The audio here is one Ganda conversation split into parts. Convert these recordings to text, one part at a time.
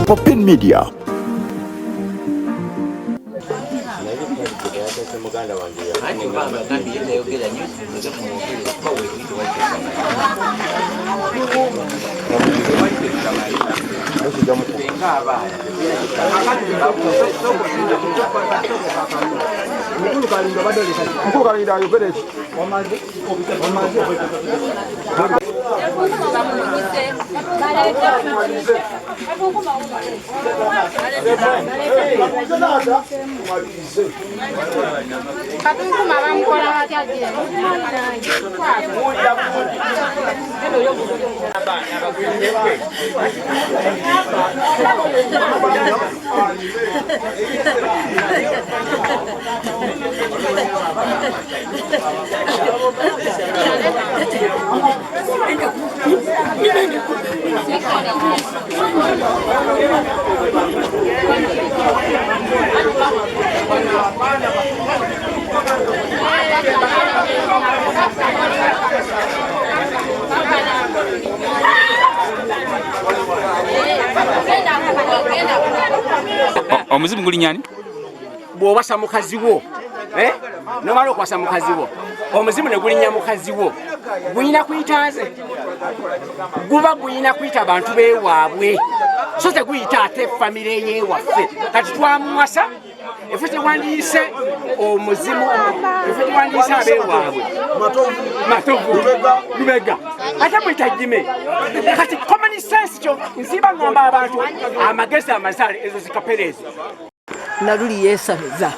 Popin Media. Mukulu Kalinda ayogere eki? Katunkuma bamukola batya gye? Omuzimu gulinyani? Bw'owasa mukazi wo, eh? Nomala okuwasa mukazi wo, omuzimu ne gulinnya mukazi wo, gulina kuyita nze, guba gulina kuyita abantu beewaabwe, so teguyita ate famire yeewaffe. Kati twamuwasa efe tewandiise omuzimu, efe tewandiise abeewaabwe Matovu, Lubega, ate muyita Jime. Kati common sense kyo nsiba ngamba abantu amagezi amazaale ezo zikapere ezo. Naluli yeesamiza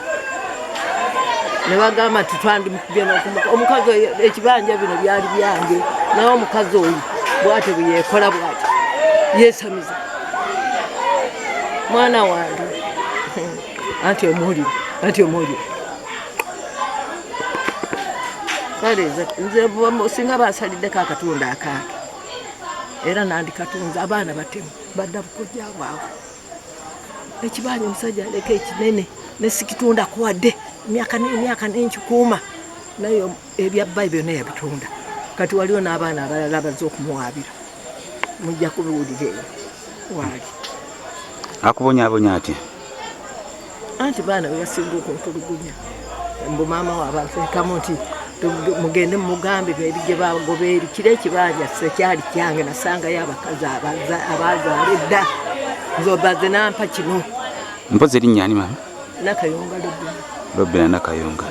ne bagamba nti twandimukubye omukazi oyo, ekibanja bino byali byange, naye omukazi oyo bwatyo bwe yeekola, bwatyo yeesamiza mwana wange. Anti omuwulire, anti omuwulire. Kale nze singa basaliddeko akatunda akange era nandikatunze. Abaana batemu badda bukojja bwabwe. Ekibanja omusajja aleka ekinene nesikitunda kuwadde emyaka n'emyaka nenkikuuma, naye ebyabbayi byonna yabitunda. Kati waliwo n'abaana abalala bazze okumuwaabira, mujja kubiwulira eyo waali. Akubonyabonya atya? Anti baana be basinga okuntulugunya, mbu maama wabanteekamu nti mugende mumugambe eri gye bagoba eri kiro ekibanja sekyali kyange, nasangayo abakazi abazaala edda, nze obaze nampa kino. Mpozi erinnya ani, maama? Nakayonga Lobina. Lobina Nakayonga.